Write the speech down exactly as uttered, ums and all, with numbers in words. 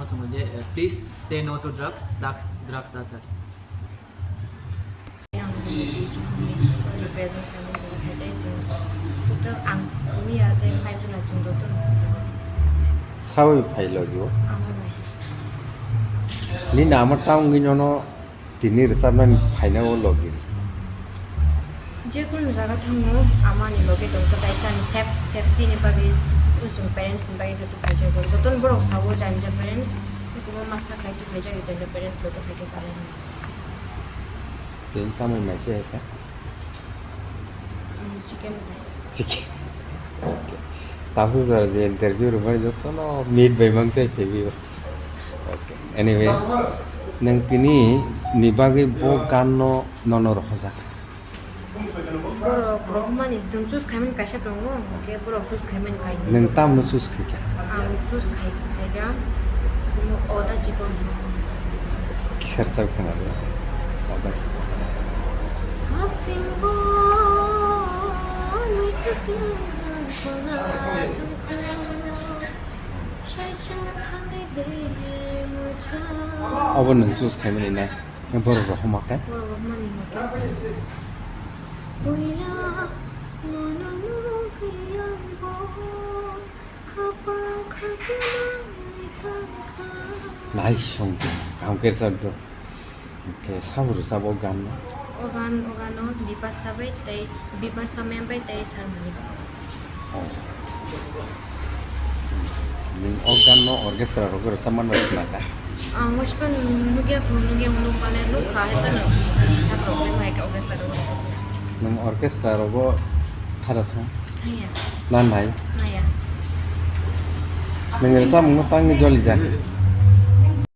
Swngo je, eh, "Please say no to drugs, drugs, drugs da char." Ang represent khaimani tei chwng total ang simi ya je five jona chwng joto no. Sawi phai logi o. Amo bai. Nini ama ta wngwi nono tini rwchapnani phaina o logi. Jekunu jaga thango, amani loge tongto kaisa ani safe, safety ni bagwi, chwng parents ni bagwi khe tubui phaijago. Jotono borok sao je ani je parents, kubun masa khai tubui phaijak, je ani je parents loge phaikhe chanai hwnwi. Tini tamoni naisai hai kha? Mm, chicken bai. Chicken. Okay. Tabuk jora je interview rwmani jotono meat bai mang sai phaibio. Okay. Anyway, nwng tini ni bagwi bo ganno nono rohorjak? Borok rohormani chwng choose khaimani kaisa tongo, hwnkhe borok choose khaimani kainwi. Nwng tamno choose khaikha? Ang choose khai, khaikha, omo Oda Chikon. Kisar chao khwnadi? Oda Chikon. Hapingo, Obo nwng choose khaimani na? Borok rohorma khe? Borok rohormani hwnkhe. Puila nono nugwi ang bo khapang khakhe nai thangkha. Nai song kaham khe chak do. Hwnkhe sabo rwchap o gan no? O gan, o gano Bipasha bai tei Bipasha ma'am bai tei Sharmani bai. Oh, acha. Nwng o gan no orchestra rogo rwchapmani rok khna kha? Ang waispan nukya kho, nukya nukmani nukha, hai phano hisab rok bai mai khe orchestra rogo rwchapmani. Nwng orchestra rogo thara thang? Thangya. Na nai? Naya. Nwng rwchapmung no tangwi joli ja?